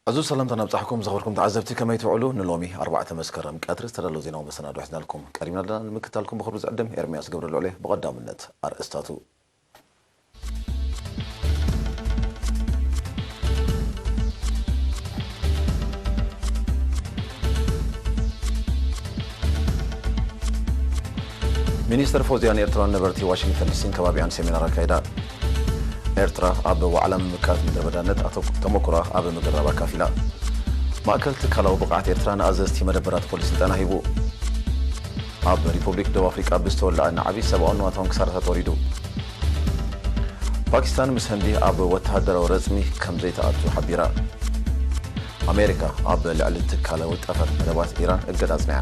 ዕዙዝ ሰላምታ ናብጻሕኩም ዘኽብርኩም ተዓዘብቲ፣ ከመይ ትውዕሉ? ንሎሚ ኣርባዕተ መስከረም ቀትሪ ዝተዳለዉ ዜናዊ መሰናዶ ሒዝናልኩም ቀሪብና ኣለና። ንምክታልኩም ብኽብሪ ዝዕድም ኤርምያስ ገብረልዑል እየ። ብቐዳምነት ኣርእስታቱ። ሚኒስተር ፎዝያ ንኤርትራን ነበርቲ ዋሽንግተን ዲሲን ከባቢኣን ሴሚናር ኣካይዳ። ኤርትራ ኣብ ዋዕላ ምምካት ምድረ በዳነት ኣተ-፣ ተመኩራ ኣብ ምግራብ ኣካፊላ። ማእከል ትካላዊ ብቕዓት ኤርትራ ንኣዘዝቲ መደበራት ፖሊስ ስልጠና ሂቡ። ኣብ ሪፑብሊክ ደቡብ ኣፍሪቃ ብዝተወልዐ ናዕቢ ሰብኣውን ንዋታውን ክሳራታት ወሪዱ። ፓኪስታን ምስ ህንዲ ኣብ ወተሃደራዊ ረጽሚ ከም ዘይተኣቱ ሓቢራ። ኣሜሪካ ኣብ ልዕሊ ትካላዊ ጠፈር መደባት ኢራን እገዳ ኣጽኒዓ።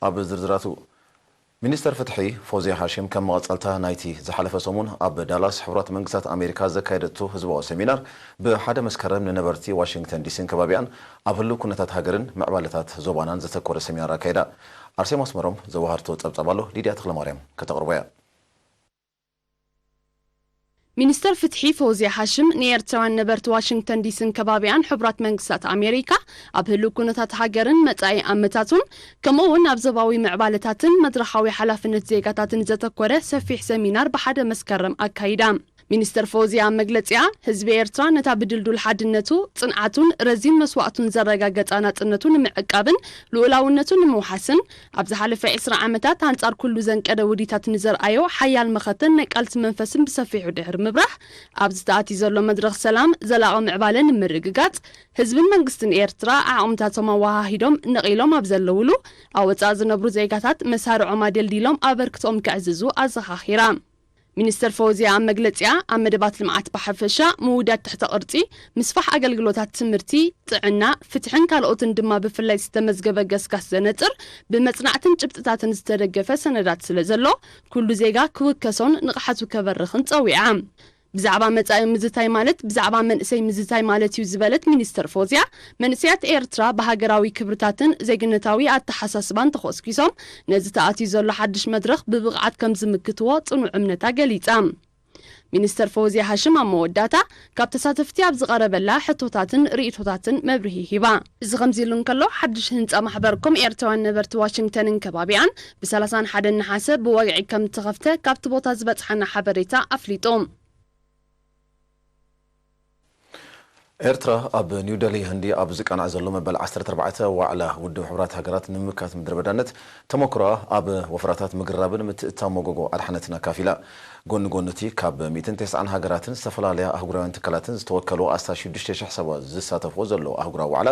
ኣብ ዝርዝራቱ፣ ሚኒስተር ፍትሒ ፎዝያ ሃሽም ከም መቐጸልታ ናይቲ ዝሓለፈ ሰሙን ኣብ ዳላስ ሕቡራት መንግስታት ኣሜሪካ ዘካየደቶ ህዝባዊ ሰሚናር ብሓደ መስከረም ንነበርቲ ዋሽንግተን ዲሲን ከባቢኣን ኣብ ህሉው ኩነታት ሃገርን ምዕባለታት ዞባናን ዘተኮረ ሰሚናር ኣካይዳ። ኣርሴማ ኣስመሮም ዘዋሃርቶ ጸብጻብ ኣሎ፣ ሊድያ ተኽለማርያም ከተቕርቦ እያ። ሚኒስተር ፍትሒ ፎዝያ ሃሽም ንኤርትራውያን ነበርቲ ዋሽንግተን ዲሲን ከባቢኣን ሕቡራት መንግስታት ኣሜሪካ ኣብ ህሉው ኩነታት ሃገርን መጻኢ ኣመታቱን፣ ከምኡ እውን ኣብ ዞባዊ ምዕባለታትን መድረኻዊ ሓላፍነት ዜጋታትን ዘተኮረ ሰፊሕ ሰሚናር ብሓደ መስከረም ኣካይዳ። ሚኒስተር ፎዝያ ኣብ መግለጺኣ፣ ህዝቢ ኤርትራ ነታ ብድልዱል ሓድነቱ፣ ጽንዓቱን ረዚን መስዋእቱን ዘረጋገጻ ናጽነቱ ንምዕቃብን ልኡላውነቱ ንምውሓስን፣ ኣብ ዝሓለፈ ዕስራ ዓመታት ኣንጻር ኩሉ ዘንቀደ ውዲታት ንዘርኣዮ ሓያል መኸተን ናይ ቃልሲ መንፈስን ብሰፊሑ ድሕሪ ምብራህ፣ ኣብዚ ተኣትዩ ዘሎ መድረኽ ሰላም፣ ዘላቒ ምዕባለ ንምርግጋጽ፣ ህዝብን መንግስትን ኤርትራ ዓቕምታቶም ኣወሃሂዶም ነቒሎም ኣብ ዘለውሉ፣ ኣብ ወጻኢ ዝነብሩ ዜጋታት መሳርዖም ኣደልዲሎም ኣበርክቶኦም ከዕዝዙ ኣዘኻኺራ። ሚኒስተር ፈውዝያ ኣብ መግለጺኣ፣ ኣብ መደባት ልምዓት ብሓፈሻ፣ ምውዳድ ትሕተ ቅርጺ፣ ምስፋሕ ኣገልግሎታት ትምህርቲ፣ ጥዕና፣ ፍትሕን ካልኦትን ድማ ብፍላይ ዝተመዝገበ ገስጋስ ዘነጽር ብመጽናዕትን ጭብጥታትን ዝተደገፈ ሰነዳት ስለ ዘሎ፣ ኩሉ ዜጋ ክውከሶን ንቕሓቱ ከበርኽን ጸዊዓ። ብዛዕባ መጻኢ ምዝታይ ማለት ብዛዕባ መንእሰይ ምዝታይ ማለት እዩ ዝበለት ሚኒስተር ፎዝያ፣ መንእሰያት ኤርትራ ብሃገራዊ ክብርታትን ዜግነታዊ ኣተሓሳስባን ተኾስኪሶም ነዚ ተኣትዩ ዘሎ ሓድሽ መድረኽ ብብቕዓት ከም ዝምክትዎ ጽኑዕ እምነታ ገሊጻ። ሚኒስተር ፈውዝያ ሃሽም ኣብ መወዳእታ ካብ ተሳተፍቲ ኣብ ዝቐረበላ ሕቶታትን ርእይቶታትን መብርሂ ሂባ። እዚ ከምዚ ኢሉ እንከሎ፣ ሓድሽ ህንጻ ማሕበር ኮም ኤርትራውያን ነበርቲ ዋሽንግተንን ከባቢኣን ብ ሰላሳን ሓደን ነሓሰ ብወግዒ ከም እተኸፍተ ካብቲ ቦታ ዝበጽሓና ሓበሬታ ኣፍሊጡ። ኤርትራ ኣብ ኒው ደልሂ ህንዲ ኣብ ዝቃናዕ ዘሎ መበል ዓሰርተ ኣርባዕተ ዋዕላ ውድብ ሕቡራት ሃገራት ንምምካት ምድረ በዳነት ተመክሮኣ ኣብ ወፈራታት ምግራብን ምትእትታው መጎጎ ኣድሓነትን ኣካፊላ። ጎኒ ጎኒ እቲ ካብ ሚእትን ተስዓን ሃገራትን ዝተፈላለያ ኣህጉራውያን ትካላትን ዝተወከሉ ኣስታት ሽዱሽተ ሽሕ ሰባት ዝሳተፍዎ ዘሎ ኣህጉራዊ ዋዕላ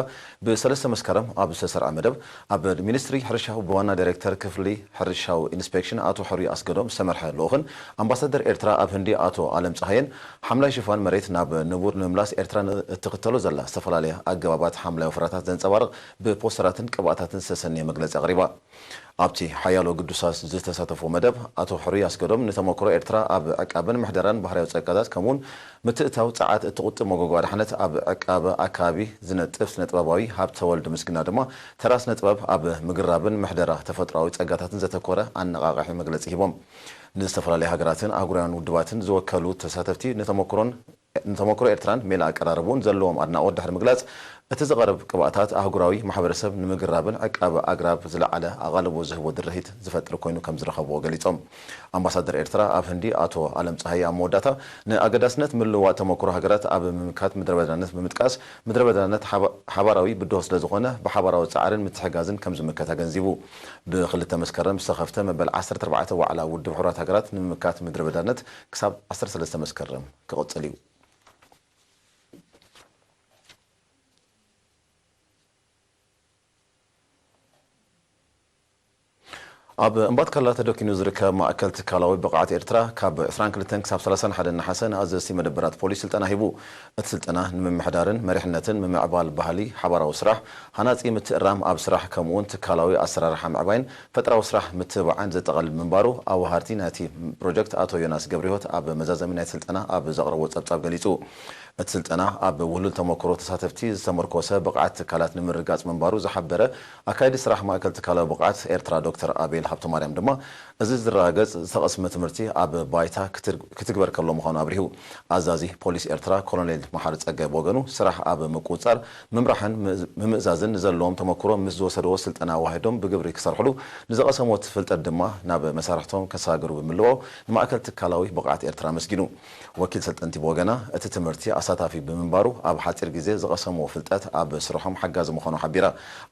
ብሰለስተ መስከረም ኣብ ዝተሰርዐ መደብ ኣብ ሚኒስትሪ ሕርሻ ብዋና ዳይሬክተር ክፍሊ ሕርሻዊ ኢንስፔክሽን ኣቶ ሕሩይ ኣስገዶም ዝተመርሐ ልኡኽን ኣምባሳደር ኤርትራ ኣብ ህንዲ ኣቶ ኣለም ጸሃየን ሓምላይ ሽፋን መሬት ናብ ንቡር ንምምላስ ኤርትራ እትኽተሎ ዘላ ዝተፈላለያ ኣገባባት ሓምላይ ወፍራታት ዘንጸባርቕ ብፖስተራትን ቅብኣታትን ዝተሰነየ መግለጺ ኣቕሪባ። ኣብቲ ሓያሎ ግዱሳት ዝተሳተፎ መደብ ኣቶ ሕሩይ ኣስገዶም ንተመክሮ ኤርትራ ኣብ ዕቃብን ምሕደራን ባህርያዊ ጸጋታት ከምኡውን ምትእታው ጸዓት እትቑጥብ መጎጎ ኣድሓነት ኣብ ዕቃበ ኣካባቢ ዝነጥፍ ስነ ጥበባዊ ሃብተወልድ ምስግና ድማ ተራ ስነ ጥበብ ኣብ ምግራብን ምሕደራ ተፈጥሮኣዊ ጸጋታትን ዘተኮረ ኣነቓቓሒ መግለጺ ሂቦም። ንዝተፈላለያ ሃገራትን ኣህጉራውያን ውድባትን ዝወከሉ ተሳተፍቲ ንተመክሮን ንተመክሮ ኤርትራን ሜላ ኣቀራርብኡን ዘለዎም ኣድናቖት ድሕሪ ምግላጽ፣ እቲ ዝቐርብ ቅብኣታት ኣህጉራዊ ማሕበረሰብ ንምግራብን ዕቃበ ኣግራብ ዝለዓለ ኣቓልቦ ዝህቦ ድርኺት ዝፈጥር ኮይኑ ከም ዝረኸብዎ ገሊጾም። ኣምባሳደር ኤርትራ ኣብ ህንዲ ኣቶ ኣለም ጸሃየ ኣብ መወዳእታ ንኣገዳስነት ምልውዋጥ ተመክሮ ሃገራት ኣብ ምምካት ምድረ በዳነት ብምጥቃስ፣ ምድረ በዳነት ሓባ-፣ ሓባራዊ ብድሆ ስለ ዝኾነ ብሓባራዊ ጻዕርን ምትሕጋዝን ከም ዝምከት ኣገንዚቡ። ብክልተ መስከረም ዝተኸፍተ መበል ዓሰርተ ኣርባዕተ ዋዕላ ውድብ ሕቡራት ሃገራት ንምምካት ምድረ በዳነት ክሳብ ዓሰርተ ሰለስተ መስከረም ክቕጽል እዩ። ኣብ እምባትካላ ተደኪኑ ዝርከብ ማእከል ትካላዊ ብቕዓት ኤርትራ ካብ ዕስራን ክልተን ክሳብ ሰላሳን ሓደን ነሓሰ ንኣዘዝቲ መደበራት ፖሊስ ስልጠና ሂቡ። እቲ ስልጠና ንምምሕዳርን መሪሕነትን፣ ምምዕባል ባህሊ ሓባራዊ ስራሕ፣ ሃናጺ ምትእራም ኣብ ስራሕ፣ ከምኡውን ትካላዊ ኣሰራርሓ ምዕባይን ፈጠራዊ ስራሕ ምትብባዕን ዘጠቓልል ምንባሩ ኣወሃርቲ ናይቲ ፕሮጀክት ኣቶ ዮናስ ገብረህይወት ኣብ መዛዘሚ ናይቲ ስልጠና ኣብ ዘቕረቦ ጸብጻብ ገሊጹ። እቲ ስልጠና ኣብ ውህሉል ተመክሮ ተሳተፍቲ ዝተመርኮሰ ብቕዓት ትካላት ንምርግጋጽ ምንባሩ ዝሓበረ ኣካያዲ ስራሕ ማእከል ትካላዊ ብቕዓት ኤርትራ ዶክተር ኣቤል ሃብተማርያም ድማ፣ እዚ ዝረጋገጽ ዝተቐስመ ትምህርቲ ኣብ ባይታ ክትር-፣ ክትግበር ከሎ ምዃኑ ኣብሪሁ። ኣዛዚ ፖሊስ ኤርትራ ኮሎኔል መሓሪ ጸጋይ ብወገኑ፣ ስራሕ ኣብ ምቁጽጻር፣ ምምራሕን ምእዝ-፣ ምምእዛዝን ዘለዎም ተመክሮ ምስ ዝወሰድዎ ስልጠና ኣዋሂዶም ብግብሪ ክሰርሕሉ፣ ንዝቐሰምዎ ፍልጠት ድማ ናብ መሳርሕቶም ከሰጋግሩ ብምልዋው ንማእከል ትካላዊ ብቕዓት ኤርትራ ኣመስጊኑ። ወኪል ሰልጠንቲ ብወገና፣ እቲ ትምህርቲ ኣሳታፊ ብምንባሩ፣ ኣብ ሓጺር ግዜ ዝቐሰምዎ ፍልጠት ኣብ ስርሖም ሓጋዚ ምዃኑ ሓቢራ።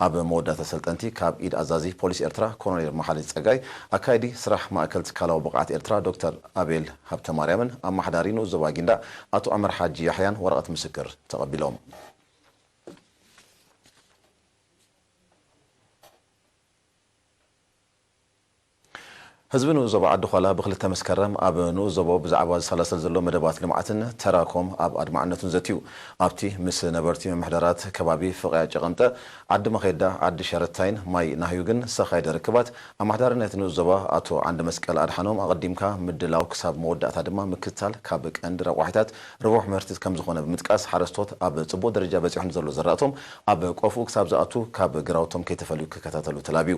ኣብ መወዳእታ ሰልጠንቲ፣ ካብ ኢድ ኣዛዚ ፖሊስ ኤርትራ ኮሎኔል መሓሪ ጸጋይ፣ ኣካያዲ ስራሕ ማእከል ትካላዊ ብቕዓት ኤርትራ ዶክተር ኣቤል ሃብተማርያምን ኣመሓዳሪ ንኡስ ዞባ ጊንዳዕ ኣቶ ዑመር ሓጂ ያሕያን ወረቐት ምስክር ተቐቢሎም። ህዝቢ ንኡስ ዞባ ዓዲ ዃላ ብክልተ መስከረም ኣብ ንኡስ ዞባኡ ብዛዕባ ዝሰላሰል ዘሎ መደባት ልምዓትን ተራኮም ኣብ ኣድማዕነቱን ዘትዩ። ኣብቲ ምስ ነበርቲ ምምሕዳራት ከባቢ ፍቕያ ጨቐንጠ፣ ዓዲ መኼዳ፣ ዓዲ ሸረታይን ማይ ናህዩግን ዝተኻየደ ርክባት፣ ኣመሓዳሪ ናይቲ ንኡስ ዞባ ኣቶ ዓንደ መስቀል ኣድሓኖም፣ ኣቐዲምካ ምድላው ክሳብ መወዳእታ ድማ ምክትታል ካብ ቀንዲ ረቋሒታት ርቡሕ ምህርቲ ከምዝኾነ ብምጥቃስ፣ ሓረስቶት ኣብ ጽቡቕ ደረጃ በጺሑ ንዘሎ ዘራእቶም ኣብ ቆፍኡ ክሳብ ዝኣቱ ካብ ግራውቶም ከይተፈልዩ ክከታተሉ ተላብዩ።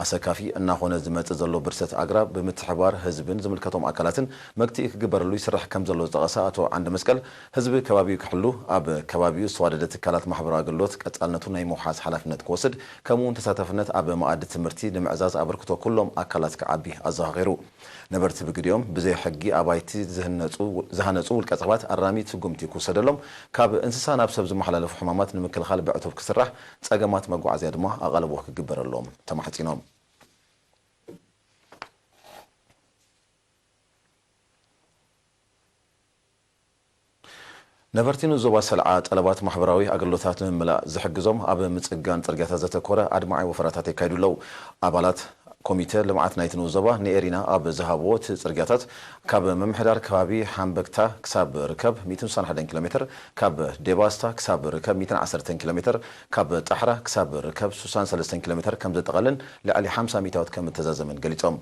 ኣሰካፊ እናኾነ ዝመጽእ ዘሎ ብርሰት ኣግራብ ብምትሕባር ህዝብን ዝምልከቶም ኣካላትን መግትኢ ክግበረሉ ይስራሕ ከም ዘሎ ዝጠቐሰ ኣቶ ዓንደ መስቀል፣ ህዝቢ ከባቢኡ ክሕሉ፣ ኣብ ከባቢኡ ዝተዋደደ ትካላት ማሕበራዊ ኣገልግሎት ቀጻልነቱ ናይ ምውሓስ ሓላፍነት ክወስድ፣ ከምኡ እውን ተሳታፍነት ኣብ መኣዲ ትምህርቲ ንምዕዛዝ ኣበርክቶ ኩሎም ኣካላት ክዓቢ ኣዘኻኺሩ። ነበርቲ ብግዲኦም ብዘይ ሕጊ ኣባይቲ ዝህነጹ-፣ ዝሃነጹ ውልቀ ሰባት ኣራሚ ስጉምቲ ክውሰደሎም፣ ካብ እንስሳ ናብ ሰብ ዝመሓላለፉ ሕማማት ንምክልኻል ብዕቱብ ክስራሕ፣ ጸገማት መጓዓዝያ ድማ ኣቓልቦ ክግበረሎም ተማሕጺኖም። ነበርቲ ንኡስ ዞባ ሰልዓ ጠለባት ማሕበራዊ ኣገልግሎታት ንምምላእ ዝሕግዞም ኣብ ምጽጋን ጽርግያታት ዘተኮረ ኣድማዒ ወፈራታት የካይዱ ኣለዉ። ኣባላት ኮሚተ ልምዓት ናይቲ ንኡስ ዞባ ንኤሪና ኣብ ዝሃብዎ፣ እቲ ጽርግያታት ካብ ምምሕዳር ከባቢ ሓምበግታ ክሳብ ርከብ ሚእትን ስሳን ሓደን ኪሎ ሜትር፣ ካብ ዴባስታ ክሳብ ርከብ ሚእትን ዓሰርተን ኪሎ ሜትር፣ ካብ ጣሕራ ክሳብ ርከብ ስሳን ሰለስተን ኪሎ ሜትር ከም ዘጠቓልልን ልዕሊ ሓምሳ ሚእታዎት ከም እተዛዘመን ገሊጾም።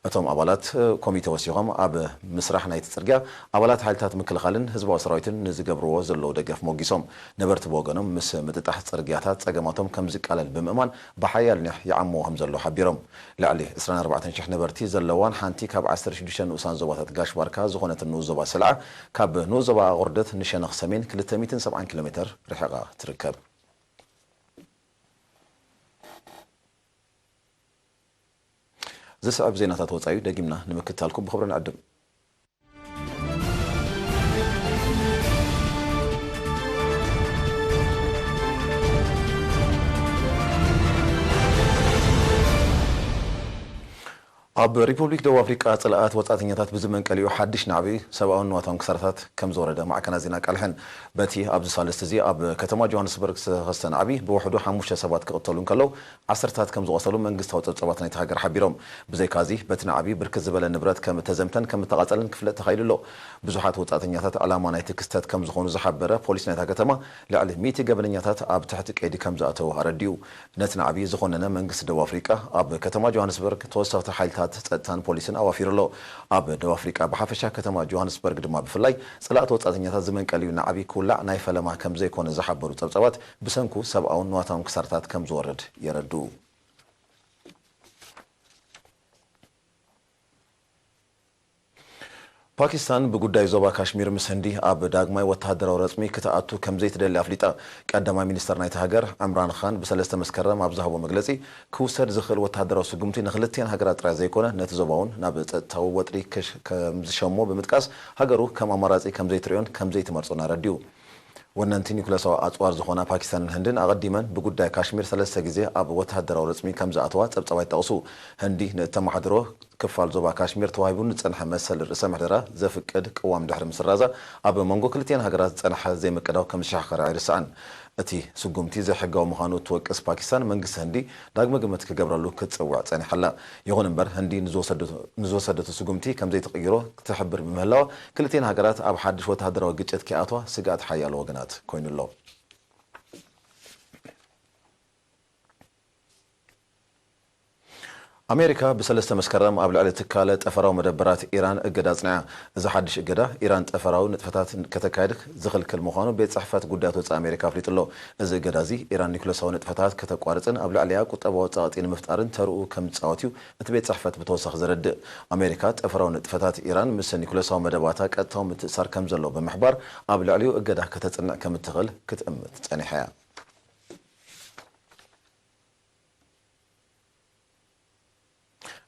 እቶም ኣባላት ኮሚተ ወሲኾም፣ ኣብ ምስራሕ ናይቲ ጽርግያ ኣባላት ሓይልታት ምክልኻልን ህዝባዊ ሰራዊትን ንዝገብርዎ ዘለዉ ደገፍ ሞጊሶም። ነበርቲ ብወገኖም፣ ምስ ምጥጣሕ ጽርግያታት ጸገማቶም ከም ዝቃለል ብምእማን፣ ብሓያል ኒሕ ይዓምዎ ከም ዘሎ ሓቢሮም። ልዕሊ ዕስራን ኣርባዕተን ሽሕ ነበርቲ ዘለዋን ሓንቲ ካብ ዓሰርተ ሽዱሽተ ንኡሳን ዞባታት ጋሽ ባርካ ዝኾነትን ንኡስ ዞባ ሰልዓ፣ ካብ ንኡስ ዞባ ኣቑርደት ንሸነኽ ሰሜን ክልተ ሚእትን ሰብዓን ኪሎ ሜትር ርሒቓ ትርከብ። ዝስዕብ ዜናታት ወጻኢ ደጊምና ንምክትታልኩም ብኽብሪ ንዕድም። ኣብ ሪፑብሊክ ደቡብ ኣፍሪቃ ጽልኣት ወጻእተኛታት ብዝመንቀሊኡ ሓድሽ ናዕቢ ሰብኣውን ንዋታውን ክሳራታት ከም ዝወረደ ማዕከናት ዜና ኣቃልሐን። በቲ ኣብዚ ሳልስቲ እዚ ኣብ ከተማ ጆሃንስበርግ ዝተኸስተ ናዕቢ ብውሕዱ ሓሙሽተ ሰባት ክቕተሉ እንከለዉ ዓሰርታት ከም ዝቖሰሉ መንግስታዊ ጸብጻባት ናይቲ ሃገር ሓቢሮም። ብዘይካዚ በቲ ናዕቢ ብርክት ዝበለ ንብረት ከም እተዘምተን ከም እተቓጸለን ክፍለጥ ተኻኢሉ ኣሎ። ብዙሓት ወጻእተኛታት ዕላማ ናይቲ ክስተት ከም ዝኾኑ ዝሓበረ ፖሊስ ናይታ ከተማ፣ ልዕሊ ሚእቲ ገበነኛታት ኣብ ትሕቲ ቀይዲ ከም ዝኣተዉ ኣረዲኡ። ነቲ ናዕቢ ዝኾነነ መንግስቲ ደቡብ ኣፍሪቃ ኣብ ከተማ ጆሃንስበርግ ተወሰኽቲ ሓይልታት ጸጥታን ፖሊስን ኣዋፊሩ ኣሎ። ኣብ ደቡብ ኣፍሪቃ ብሓፈሻ ከተማ ጆሃንስበርግ ድማ ብፍላይ ጽላእቲ ወጻእተኛታት ዝመንቀልዩ ናዕቢ ክውላዕ ናይ ፈለማ ከም ዘይኮነ ዝሓበሩ ጸብጻባት ብሰንኩ ሰብኣውን ንዋታውን ክሳርታት ከም ዝወርድ የረድኡ። ፓኪስታን ብጉዳይ ዞባ ካሽሚር ምስ ህንዲ ኣብ ዳግማይ ወተሃደራዊ ረጽሚ ክትኣቱ ከም ዘይትደሊ ኣፍሊጣ። ቀዳማይ ሚኒስተር ናይቲ ሃገር ዕምራን ኻን ብሰለስተ መስከረም ኣብ ዝሃቦ መግለጺ፣ ክውሰድ ዝኽእል ወተሃደራዊ ስጉምቲ ንክልቲኣን ሃገራት ጥራይ ዘይኮነ፣ ነቲ ዞባ እውን ናብ ጸጥታዊ ወጥሪ ክሽ-፣ ከም ዝሸሞ ብምጥቃስ፣ ሃገሩ ከም ኣማራጺ ከም ዘይትርእዮን ከም ዘይትመርጾን ኣረዲኡ። ወነንቲ ኒኩለሳዊ ኣጽዋር ዝኾና ፓኪስታንን ህንድን ኣቐዲመን ብጉዳይ ካሽሚር ሰለስተ ግዜ ኣብ ወተሃደራዊ ረጽሚ ከም ዝኣተዋ ጸብጻባት ይጠቕሱ። ህንዲ ንእተመሓድሮ ክፋል ዞባ ካሽሚር ተዋሂቡ ንጸንሐ መሰል ርእሰ ምሕደራ ዘፍቅድ ቅዋም ድሕሪ ምስራዛ፣ ኣብ መንጎ ክልቲኣን ሃገራት ዝጸንሐ ዘይምቅዳው ከም ዝሸሓኸረ ኣይርስዕን። እቲ ስጉምቲ ዘይሕጋዊ ምዃኑ እትወቅስ ፓኪስታን፣ መንግስቲ ህንዲ ዳግመ ግምት ክገብረሉ ክትጽውዕ ጸኒሓ ኣላ። ይኹን እምበር፣ ህንዲ ንዝወሰደቶ፣ ንዝወሰደቶ ስጉምቲ ከም ዘይትቕይሮ ክትሕብር ብምህላዋ፣ ክልቲኣን ሃገራት ኣብ ሓድሽ ወተሃደራዊ ግጭት ከይኣትዋ ስግኣት ሓያሎ ወገናት ኮይኑ ኣሎ። ኣሜሪካ ብሰለስተ መስከረም ኣብ ልዕሊ ትካለ ጠፈራዊ መደበራት ኢራን እገዳ ኣጽኒዓ። እዚ ሓድሽ እገዳ፣ ኢራን ጠፈራዊ ንጥፈታት ከተካይድ ዝኽልክል ምዃኑ ቤት ጽሕፈት ጉዳያት ወጻኢ ኣሜሪካ ኣፍሊጡ ኣሎ። እዚ እገዳ እዚ፣ ኢራን ኒኩለሳዊ ንጥፈታት ከተቋርጽን ኣብ ልዕሊኣ ቁጠባዊ ጸቕጢ ንምፍጣርን ተርኡ ከም ዝጻወት እዩ እቲ ቤት ጽሕፈት ብተወሳኺ ዘረድእ። ኣሜሪካ ጠፈራዊ ንጥፈታት ኢራን ምስ ኒኩለሳዊ መደባታ ቀጥታዊ ምትእሳር ከም ዘለዎ ብምሕባር፣ ኣብ ልዕሊኡ እገዳ ከተጽንዕ ከም እትኽእል ክትእምት ጸኒሓ እያ።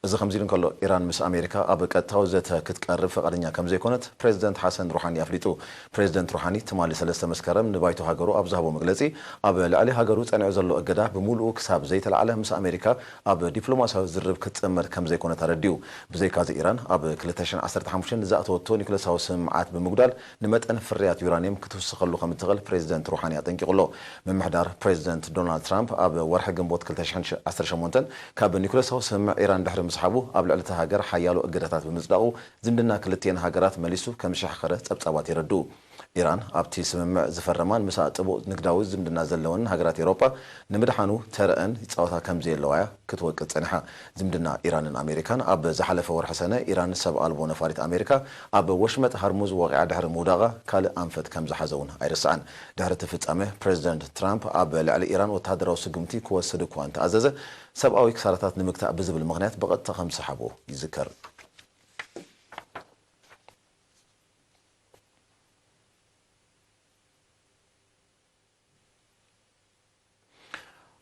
እዚ ከምዚ ኢሉ እንከሎ፣ ኢራን ምስ ኣሜሪካ ኣብ ቀጥታዊ ዘተ ክትቀርብ ፈቓደኛ ከም ዘይኮነት ፕሬዚደንት ሓሰን ሩሓኒ ኣፍሊጡ። ፕሬዚደንት ሩሓኒ ትማሊ ሰለስተ መስከረም ንባይቶ ሃገሩ ኣብ ዝሃቦ መግለጺ፣ ኣብ ልዕሊ ሃገሩ ጸኒዑ ዘሎ እገዳ ብምሉኡ ክሳብ ዘይተላዕለ ምስ ኣሜሪካ ኣብ ዲፕሎማስያዊ ዝርርብ ክትጽመድ ከም ዘይኮነት ኣረዲኡ። ብዘይካዚ፣ ኢራን ኣብ ክልተ ሽሕን ዓሰርተ ሓሙሽተን ንዝኣተወቶ ኒኩለሳዊ ስምምዓት ብምጉዳል ንመጠን ፍርያት ዩራንየም ክትውስኸሉ ከም እትኽእል ፕሬዚደንት ሩሓኒ ኣጠንቂቑ ኣሎ። ምምሕዳር ፕሬዚደንት ዶናልድ ትራምፕ ኣብ ወርሒ ግንቦት ክልተ ሽሕን ዓሰርተ ሸሞንተን ካብ ኒኩለሳዊ ስምምዕ ኢራን ድሕሪ ምስሓቡ፣ ኣብ ልዕሊ እታ ሃገር ሓያሎ እገዳታት ብምጽዳቑ፣ ዝምድና ክልቲኤን ሃገራት መሊሱ ከም ዝሸሕኸረ ጸብጻባት የረድኡ። ኢራን ኣብቲ ስምምዕ ዝፈረማን ምስኣ ጥቡቕ ንግዳዊ ዝምድና ዘለወን ሃገራት ኤውሮጳ ንምድሓኑ ተረኣን ይጻወታ ከም ዘየለዋ እያ ክትወቅስ ጸኒሓ። ዝምድና ኢራንን ኣሜሪካን ኣብ ዝሓለፈ ወርሒ ሰነ፣ ኢራን ሰብ ኣልቦ ነፋሪት ኣሜሪካ ኣብ ወሽመጥ ሃርሙዝ ወቒዓ ድሕሪ ምውዳቓ፣ ካልእ ኣንፈት ከም ዝሓዘ እውን ኣይርሳዕን። ድሕሪ እቲ ፍጻመ፣ ፕሬዚደንት ትራምፕ ኣብ ልዕሊ ኢራን ወተሃደራዊ ስጉምቲ ክወስድ እኳ እንተኣዘዘ፣ ሰብኣዊ ክሳራታት ንምግታእ ብዝብል ምኽንያት ብቐጥታ ከም ዝሰሓቦ ይዝከር።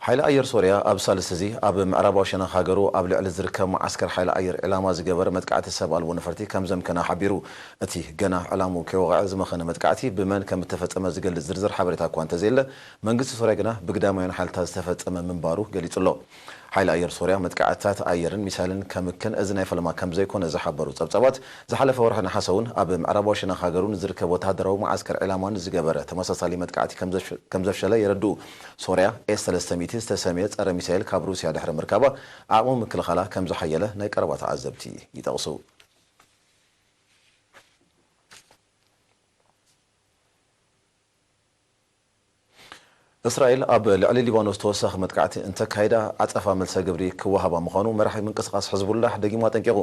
ሓይሊ ኣየር ሶርያ ኣብ ሳልስቲ እዚ ኣብ ምዕራባዊ ሸነኽ ሃገሩ ኣብ ልዕሊ ዝርከብ መዓስከር ሓይሊ ኣየር ዒላማ ዝገበረ መጥቃዕቲ ሰብ ኣልቦ ነፈርቲ ከም ዘምከነ ሓቢሩ። እቲ ገና ዕላምኡ ከይወቕዐ ዝመኸነ መጥቃዕቲ ብመን ከም እተፈጸመ ዝገልጽ ዝርዝር ሓበሬታ እኳ እንተዘየለ፣ መንግስቲ ሶርያ ግና ብግዳማውያን ሓይልታት ዝተፈጸመ ምንባሩ ገሊጹ ኣሎ። ሓይሊ ኣየር ሶርያ መጥቃዕትታት ኣየርን ሚሳይልን ከምክን እዚ ናይ ፈለማ ከም ዘይኮነ ዝሓበሩ ጸብጻባት፣ ዝሓለፈ ወርሒ ነሓሰ እውን ኣብ ምዕራባዊ ሸነኽ ሃገሩ ንዝርከብ ወተሃደራዊ መዓስከር ዒላማ ንዝገበረ ተመሳሳሊ መጥቃዕቲ ከም ዘፍ-፣ ከም ዘፍሸለ የረድኡ። ሶርያ ኤስ ሰለስተ ሚእቲ ዝተሰምየ ጸረ ሚሳይል ካብ ሩስያ ድሕሪ ምርካባ፣ ዓቕሚ ምክልኻላ ከም ዝሓየለ ናይ ቀረባ ተዓዘብቲ ይጠቕሱ። እስራኤል ኣብ ልዕሊ ሊባኖስ ተወሳኺ መጥቃዕቲ እንተካይዳ፣ ዓጸፋ መልሰ ግብሪ ክወሃባ ምዃኑ መራሒ ምንቅስቓስ ሕዝቡላህ ደጊሙ ኣጠንቂቑ።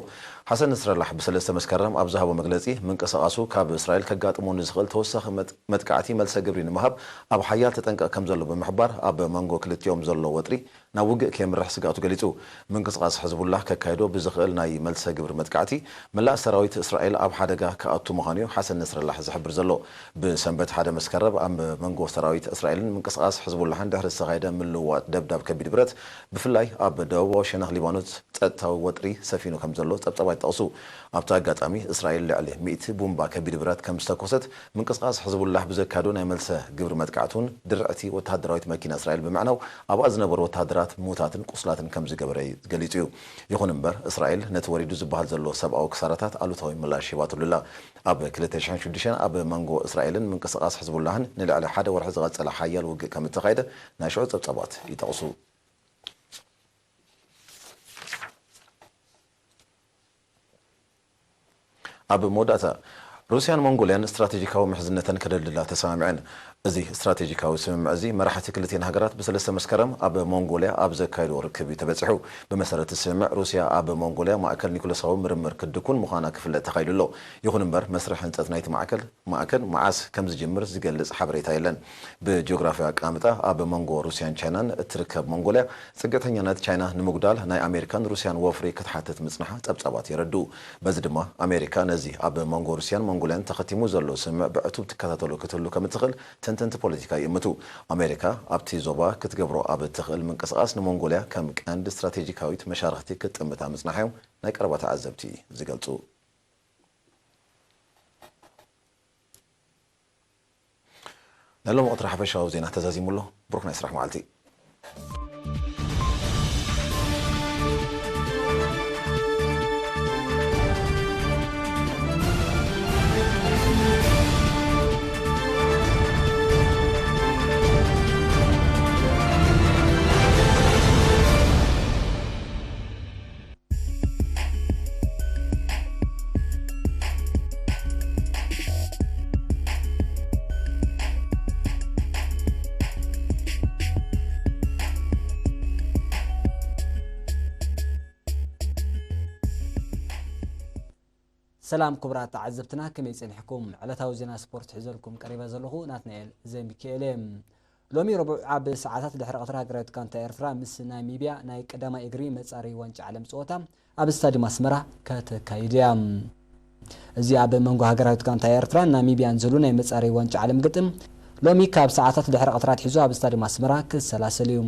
ሓሰን ነስረላህ ብሰለስተ መስከረም ኣብ ዝሃቦ መግለጺ፣ ምንቅስቓሱ ካብ እስራኤል ከጋጥሞ ንዝኽእል ተወሳኺ መጥ-፣ መጥቃዕቲ መልሰ ግብሪ ንምሃብ ኣብ ሓያል ተጠንቀቕ ከም ዘሎ ብምሕባር፣ ኣብ መንጎ ክልቲኦም ዘሎ ወጥሪ ናብ ውግእ ከየምርሕ ስግኣቱ ገሊጹ። ምንቅስቓስ ሕዝቡላህ ከካይዶ ብዝኽእል ናይ መልሰ ግብሪ መጥቃዕቲ፣ መላእ ሰራዊት እስራኤል ኣብ ሓደጋ ክኣቱ ምዃኑ እዩ ሓሰን ነስረላህ ዝሕብር ዘሎ። ብሰንበት ሓደ መስከረም ኣብ መንጎ ሰራዊት እስራኤልን ምንቅስቓስ ሕዝቡላህን ድሕሪ ዝተኻየደ ምልውዋጥ ደብዳብ ከቢድ ብረት፣ ብፍላይ ኣብ ደቡባዊ ሸነኽ ሊባኖስ ጸጥታዊ ወጥሪ ሰፊኑ ከም ዘሎ ጸብጻባት ይጠቕሱ። ኣብቲ ኣጋጣሚ፣ እስራኤል ልዕሊ ሚእቲ ቡምባ ከቢድ ብረት ከም ዝተኮሰት፣ ምንቅስቓስ ሕዝቡላህ ብዘካየዶ ናይ መልሰ ግብሪ መጥቃዕቲ እውን ድርዕቲ ወተሃደራዊት መኪና እስራኤል ብምዕናው፣ ኣብኣ ዝነበሩ ወተሃደራት ምዉታትን ቁስላትን ከም ዝገበረ ገሊጹ እዩ። ይኹን እምበር፣ እስራኤል ነቲ ወሪዱ ዝበሃል ዘሎ ሰብኣዊ ክሳራታት ኣሉታዊ ምላሽ ሂባትሉ ኣላ። ኣብ ክልተ ሽሕን ሽዱሽተን ኣብ መንጎ እስራኤልን ምንቅስቓስ ሕዝቡላህን ንልዕሊ ሓደ ወርሒ ዝቐጸለ ሓያል ውግእ ከም እተኻየደ ናይ ሽዑ ጸብጻባት ይጠቕሱ። ኣብ መወዳእታ፣ ሩስያን ሞንጎልያን ስትራቴጂካዊ ምሕዝነተን ከደልድላ ተሰማሚዐን። እዚ ስትራቴጂካዊ ስምምዕ እዚ፣ መራሕቲ ክልቲኤን ሃገራት ብሰለስተ መስከረም ኣብ ሞንጎልያ ኣብ ዘካየድዎ ርክብ እዩ ተበጺሑ። ብመሰረት እቲ ስምምዕ፣ ሩስያ ኣብ ሞንጎልያ ማእከል ኒኩለሳዊ ምርምር ክትድኩን ምዃና ክፍለጥ ተኻኢሉ ኣሎ። ይኹን እምበር፣ መስርሕ ህንጸት ናይቲ ማእከል፣ ማእከል መዓስ ከም ዝጅምር ዝገልጽ ሓበሬታ የለን። ብጂኦግራፊያዊ ኣቀማምጣ ኣብ መንጎ ሩስያን ቻይናን እትርከብ ሞንጎልያ፣ ጽግዕተኛነት ቻይና ንምጉዳል ናይ ኣሜሪካን ሩስያን ወፍሪ ክትሓትት ምጽንሓ ጸብጻባት የረድኡ። በዚ ድማ፣ ኣሜሪካ ነዚ ኣብ መንጎ ሩስያን ሞንጎልያን ተኸቲሙ ዘሎ ስምምዕ ብዕቱብ ትከታተሎ ክትህሉ ከም እትኽእል ተንተንቲ ፖለቲካ ይእምቱ። ኣሜሪካ ኣብቲ ዞባ ክትገብሮ ኣብ እትኽእል ምንቅስቓስ ንሞንጎልያ ከም ቀንዲ ስትራቴጂካዊት መሻርኽቲ ክትጥምታ ምጽንሓ እዮም ናይ ቀረባ ተዓዘብቲ ዝገልጹ። ናይ ሎሚ ቀትሪ ሓፈሻዊ ዜና ተዛዚሙ ኣሎ። ብሩኽ ናይ ስራሕ መዓልቲ። ሰላም ክቡራት ተዓዘብትና፣ ከመይ ጸኒሕኩም? ዕለታዊ ዜና ስፖርት ሒዘልኩም ቀሪበ ዘለኹ ናትናኤል ዘሚካኤል እየ። ሎሚ ረቡዕ ኣብ ሰዓታት ድሕሪ ቀትሪ ሃገራዊት ጋንታ ኤርትራ ምስ ናሚብያ ናይ ቀዳማይ እግሪ መጻረዪ ዋንጫ ዓለም ጸወታ ኣብ ስታዲየም ኣስመራ ከተካይድ እያ። እዚ ኣብ መንጎ ሃገራዊት ጋንታ ኤርትራን ናሚብያን ዘሎ ናይ መጻረዪ ዋንጫ ዓለም ግጥም ሎሚ ካብ ሰዓታት ድሕሪ ቀትሪ ኣትሒዙ ኣብ ስታዲየም ኣስመራ ክሰላሰል እዩ።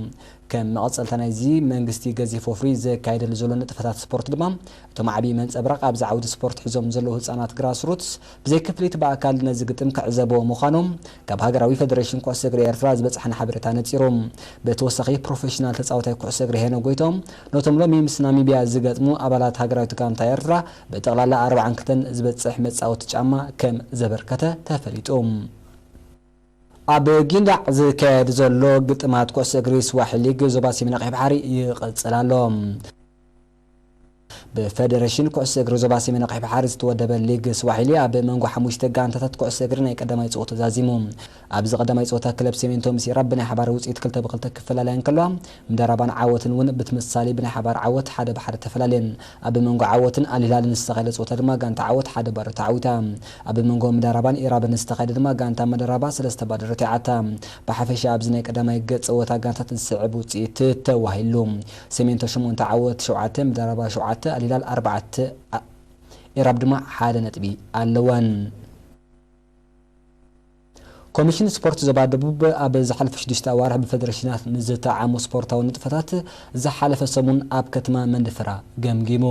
ከም መቐጸልታ ናይዚ መንግስቲ ገዚፍ ወፍሪ ዘካየደሉ ዘሎ ንጥፈታት ስፖርት ድማ እቶም ዓቢ መንጸብራቕ ኣብዚ ዓውዲ ስፖርት ሒዞም ዘለዉ ህጻናት ግራስሩትስ ብዘይ ክፍሊት ብኣካል ነዚ ግጥም ክዕዘብዎ ምዃኖም ካብ ሃገራዊ ፈደሬሽን ኩዕሶ እግሪ ኤርትራ ዝበጽሓና ሓበሬታ ነጺሩ። ብተወሳኺ ፕሮፌሽናል ተጻዋታይ ኩዕሶ እግሪ ሄኖክ ጎይቶም ነቶም ሎሚ ምስ ናሚብያ ዝገጥሙ ኣባላት ሃገራዊት ጋንታ ኤርትራ ብጠቕላላ ኣርብዓን ክልተን ዝበጽሕ መጻወቲ ጫማ ከም ዘበርከተ ተፈሊጡ። ኣብ ጊንዳዕ ዝካየድ ዘሎ ግጥማት ኩዕሶ እግሪ ስዋሒል ሊግ ዞባ ሰሜን ኣቕሒ ባሕሪ ይቕጽል ኣሎ። ብፈደረሽን ኩዕሶ እግሪ ዞባ ሰሜን ኣቕሒ ባሕሪ ዝተወደበ ሊግ ስዋሒሊ ኣብ መንጎ ሓሙሽተ ጋንታታት ኩዕሶ እግሪ ናይ ቀዳማይ ጸወታ ተዛዚሙ። ኣብዚ ቀዳማይ ጸወታ ክለብ ሴሜንቶ ምስ ኢራብ ብናይ ሓባር ውጽኢት ክልተ ብክልተ ክፈላለያ እንከለዋ፣ ምዳራባን ዓወትን እውን ብትምሳሌ ብናይ ሓባር ዓወት ሓደ ብሓደ ተፈላለየን። ኣብ መንጎ ዓወትን ኣልሂላልን ዝተኻየደ ጸወታ ድማ ጋንታ ዓወት ሓደ ባዶ ተዓዊታ። ኣብ መንጎ ምዳራባን ኢራብን ዝተኻየደ ድማ ጋንታ መዳራባ ሰለስተ ባዶ ረቲዓታ። ብሓፈሻ ኣብዚ ናይ ቀዳማይ ገጽ ጸወታ ጋንታት ዝስዕብ ውጽኢት ተዋሂሉ። ሴሜንቶ ሸሞንተ ዓወት ሸውዓተ፣ ምዳራባ ሸውዓተ፣ ኣልሂላል ኣርባዕተ፣ ኣ-፣ ኢራብ ድማ ሓደ ነጥቢ ኣለወን። ኮሚሽን ስፖርት ዞባ ደቡብ ኣብ ዝሓለፈ ሽዱሽተ ኣዋርሕ ብፈደረሽናት ንዝተዓሙ ስፖርታዊ ንጥፈታት ዝሓለፈ ሰሙን ኣብ ከተማ መንደፈራ ገምጊሙ።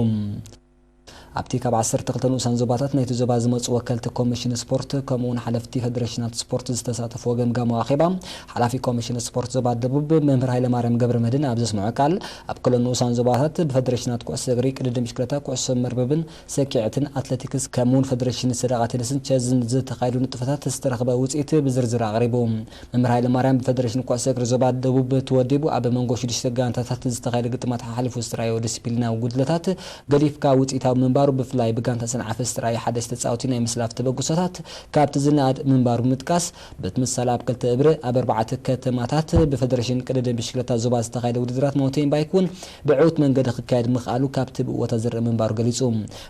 ኣብቲ ካብ ዓሰርተ ክልተ ንኡሳን ዞባታት ናይቲ ዞባ ዝመጹ ወከልቲ ኮሚሽን ስፖርት ከምኡውን ሓለፍቲ ፈደረሽናት ስፖርት ዝተሳተፍዎ ገምጋማዊ ኣኼባ ሓላፊ ኮሚሽን ስፖርት ዞባ ደቡብ መምህር ሃይለማርያም ገብረመድህን ኣብ ዘስምዖ ቃል ኣብ ኩለን ንኡሳን ዞባታት ብፈደረሽናት ኩዕሶ እግሪ፣ ቅድድም ብሽክለታ፣ ኩዕሶ መርበብን ሰኪዐትን ኣትለቲክስ ከምኡውን ፈደረሽን ሰደቓ ቴኒስን ቸዝን ዝተኻየዱ ንጥፈታት ዝተረኽበ ውፅኢት ብዝርዝር ኣቕሪቡ። መምህር ሃይለማርያም ብፈደረሽን ኩዕሶ እግሪ ዞባ ደቡብ ተወዲቡ ኣብ መንጎ ሽዱሽተ ጋንታታት ዝተኻየደ ግጥማት ሓሓሊፉ ዝተራእዮ ዲስፕሊናዊ ጉድለታት ገዲፍካ ውፅኢታዊ ምንባሩ ብፍላይ ብጋንታ ሰንዓፈ ዝተራእየ ሓደሽ ተፃወቲ ናይ ምስላፍ ተበግሶታት ካብቲ ዝነኣድ ምንባሩ ብምጥቃስ በትምሳሌ ኣብ ክልተ እብሪ ኣብ ኣርባዕተ ከተማታት ብፈደረሽን ቅድድም ብሽክለታ ዞባ ዝተኻየደ ውድድራት ማውንቴን ባይክ እውን ብዕውት መንገዲ ክካየድ ምኽኣሉ ካብቲ ብእወታ ዝረአ ምንባሩ ገሊጹ።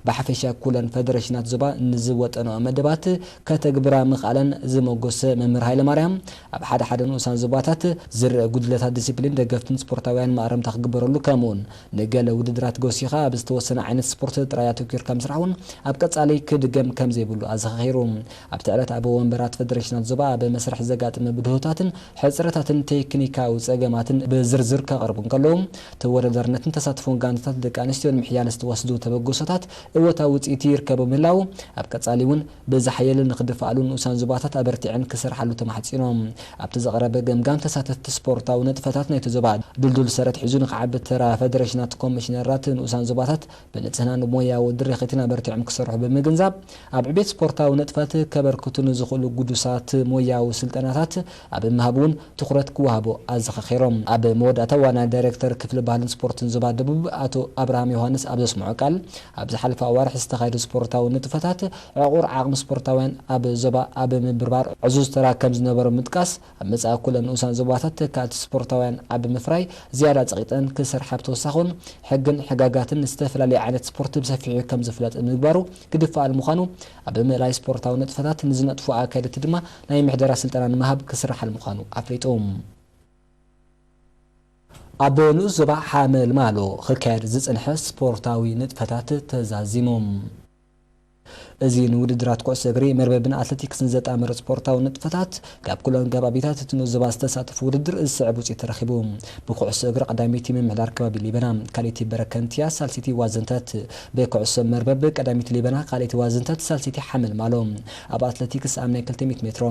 ብሓፈሻ ኩለን ፈደረሽናት ዞባ ንዝወጠንኦ መደባት ከተግብራ ምኽኣለን ዝመጎሰ መምህር ሃይለማርያም ኣብ ሓደ ሓደ ንኡሳን ዞባታት ዝረአ ጉድለታት ዲሲፕሊን ደገፍትን ስፖርታውያን ማእረምታ ክግበረሉ ከምኡውን ንገለ ውድድራት ጎሲኻ ኣብ ዝተወሰነ ዓይነት ስፖርት ጥራይ ኣተኲርካ ምስራሕ እውን ኣብ ቀጻሊ ክድገም ከም ዘይብሉ ኣዘኻኺሩ። ኣብቲ ዕለት ኣብ ወንበራት ፈደረሽናት ዞባ ኣብ መስርሕ ዘጋጠመ ብድሆታትን ሕጽረታትን ቴክኒካዊ ጸገማትን ብዝርዝር ከቕርቡ እንከለዉ፣ ተወዳዳርነትን ተሳትፎን ጋንታታት ደቂ ኣንስትዮ ንምሕያል ዝተወስዱ ተበግሶታት እወታዊ ውጽኢት ይርከቡ ምህላዉ፣ ኣብ ቀጻሊ እውን ብዝሓየለ ንኽድፍኣሉ ንኡሳን ዞባታት ኣበርቲዐን ክሰርሓሉ ተማሕጺኖም። ኣብቲ ዝቐረበ ገምጋም ተሳተፍቲ ስፖርታዊ ንጥፈታት ናይቲ ዞባ ድልዱል ሰረት ሒዙ ንኽዓቢ ተራ ፈደረሽናት ኮሚሽነራት ንኡሳን ዞባታት ብንጽህናን ሞያዊ ድርኺትን ኣበርቲዖም ክሰርሑ ብምግንዛብ፣ ኣብ ዕቤት ስፖርታዊ ንጥፈት ከበርክቱ ንዝኽእሉ ግዱሳት ሞያዊ ስልጠናታት ኣብ ምሃብ እውን ትኹረት ክወሃቦ ኣዘኻኺሮም። ኣብ መወዳእታ ዋና ዳይሬክተር ክፍሊ ባህልን ስፖርትን ዞባ ደቡብ ኣቶ ኣብርሃም ዮሃንስ ኣብ ዘስምዖ ቃል፣ ኣብ ዝሓለፈ ኣዋርሕ ዝተኻየዱ ስፖርታዊ ንጥፈታት ዕቑር ዓቕሚ ስፖርታውያን ኣብ ዞባ ኣብ ምብርባር ዕዙዝ ተራ ከም ዝነበሮ ብምጥቃስ፣ ኣብ መጻኢ ኩለን ንኡሳን ዞባታት ተካእቲ ስፖርታውያን ኣብ ምፍራይ ዝያዳ ጸቒጠን ክሰርሓ ብተወሳኺ እውን ሕግን ሕጋጋትን ንዝተፈላለየ ዓይነት ስፖርት ብሰፊሑ ከም ዝፍለጥ ምግባሩ ክድፍኣል ምዃኑ ኣብ ምእላይ ስፖርታዊ ንጥፈታት ንዝነጥፉ ኣካየድቲ ድማ ናይ ምሕደራ ስልጠና ንምሃብ ክስርሓል ምዃኑ ኣፍሊጡ። ኣብ ንኡስ ዞባ ሓመልማሎ ክካየድ ዝጽንሐ ስፖርታዊ ንጥፈታት ተዛዚሙ። እዚ ንውድድራት ኩዕሶ እግሪ፣ መርበብን ኣትሌቲክስን ዘጣምር ስፖርታዊ ንጥፈታት ካብ ኩለን ከባቢታት እቲ ንኡስ ዞባ ዝተሳተፉ ውድድር ዝስዕብ ውፅኢት ተረኺቡ። ብኩዕሶ እግሪ ቀዳመይቲ ምምሕዳር ከባቢ ሊበና፣ ካልኣይቲ በረከንትያ፣ ሳልሰይቲ ዋዘንተት። ብኩዕሶ መርበብ ቀዳመይቲ ሊበና፣ ካልኣይቲ ዋዘንተት፣ ሳልሰይቲ ሓመልማሎ። ኣብ ኣትሌቲክስ ኣብ ናይ ክልተ ሚእቲ ሜትሮ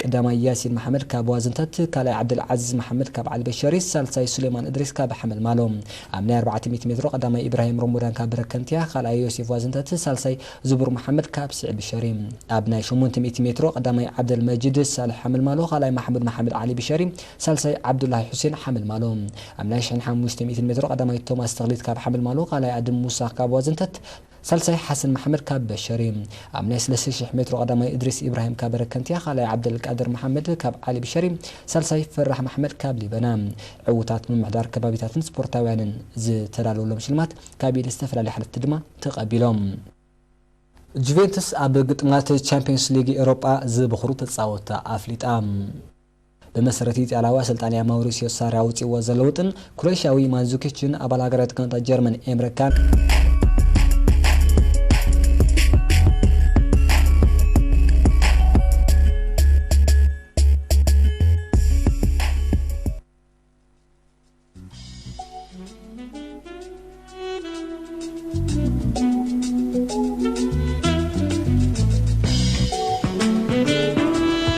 ቀዳማይ ያሲን መሓመድ ካብ ዋዘንተት፣ ካልኣይ ዓብደልዓዚዝ መሓመድ ካብ ዓሊ በሸሪ፣ ሳልሳይ ሱሌማን እድሪስ ካብ ሓመልማሎ። ኣብ ናይ ኣርባዕተ ሚእቲ ሜትሮ ቀዳማይ ኢብራሂም ረሞዳን ካብ በረከንትያ፣ ካልኣይ ዮሴፍ ዋዘንተት፣ ሳልሳይ ዝቡር መሓመድ ካብ ስዒድ ብሸሪ። ኣብ ናይ ሸሞንተ ሚእቲ ሜትሮ ቀዳማይ ዓብደል መጂድ ሳልሕ ሓመልማሎ፣ ካልኣይ ማሕሙድ መሓመድ ዓሊ ብሸሪ፣ ሳልሳይ ዓብዱላሂ ሑሴን ሓመልማሎ። ኣብ ናይ ሽሕን ሓሙሽተ ሚእትን ሜትሮ ቀዳማይ ቶማስ ተኽሊት ካብ ሓመልማሎ፣ ካልኣይ ኣድም ሙሳ ካብ ዋዘንተት፣ ሳልሳይ ሓሰን መሓመድ ካብ በሸሪ። ኣብ ናይ ሰለስተ ሽሕ ሜትሮ ቀዳማይ እድሪስ ኢብራሂም ካብ በረከንትያ፣ ካልኣይ ዓብደልቃድር መሓመድ ካብ ዓሊ ብሸሪ፣ ሳልሳይ ፈራሕ መሓመድ ካብ ሊበና። ዕዉታት ምምሕዳር ከባቢታትን ስፖርታውያንን ዝተዳለወሎም ሽልማት ካብ ኢድ ዝተፈላለዩ ሓለፍቲ ድማ ተቐቢሎም። ጁቬንትስ ኣብ ግጥማት ቻምፒየንስ ሊግ ኤውሮጳ ዝብኹሩ ተጻወትታ ኣፍሊጣ። ብመሰረት ኢጣልያዊ ኣሰልጣኒ ማውሪሲዮ ሳሪ ኣውጺዎ ዘሎ ውጥን፣ ክሮኤሽያዊ ማንዙኪችን ኣባል ሃገራዊት ጋንታ ጀርመን ኤምረ ካን